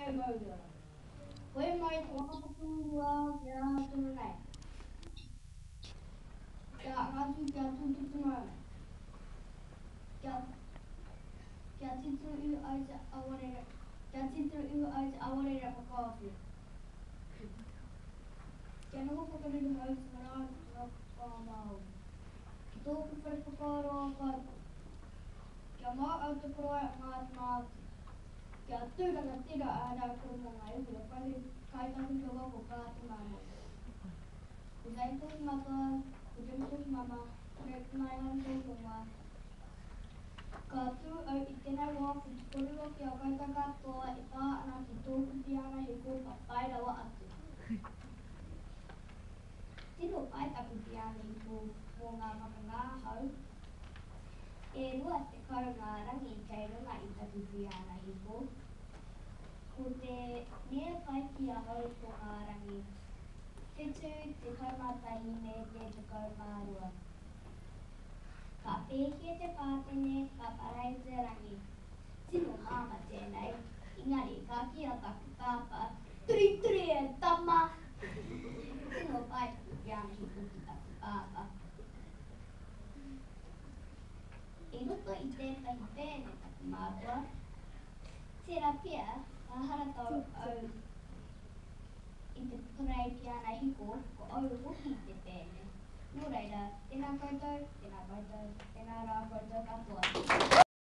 Tihei mauri ora. Hoi mai te waka whakaurua kia aha tonu nei. Kia anga atu, kia tūtutu mai. Kia, kia titiro iho ai te awarere, kia titiro iho ai te awarere whakaatu. Kia noho whakaruruhau te marae o te waka Māori. Ki tōku whare whakaaro a koutou. Kia mau au te koroai o Ngāti Māti. Kia tū rangatira a Raukura mō ngā iwi o Kaitahuka waka o Kāti Māmoe. Ko Jane tōku matua, ko Jim tōku mama, ko Rick Nyhan tōku ingoa. Ka tū au i tēnei wā ki te kōrero ki a koutou katoa e pā ana ki tōku piana hiko papai rawa atu. Tino pai taku piana hiko mō ngā whakangahau. E 20 ngā rangi kei runga i taku piana hiko. Ko te mea pai ki ahau ko ngā rangi 71 me te 12. Ka pēhia te pātene, ka parau te rangi. Tino māmā tēnei, engari ka kī a taku pāpā, Turituri e tama! Tino pai taku piana hiko ki taku pāpā. I roto i tētahi pēne taku mātua, tērā pea ka haratau au i te parei piana hiko, ko au hoki te pēne. Nō reira, tēnā koutou, tēnā koutou, tēnā rā koutou katoa.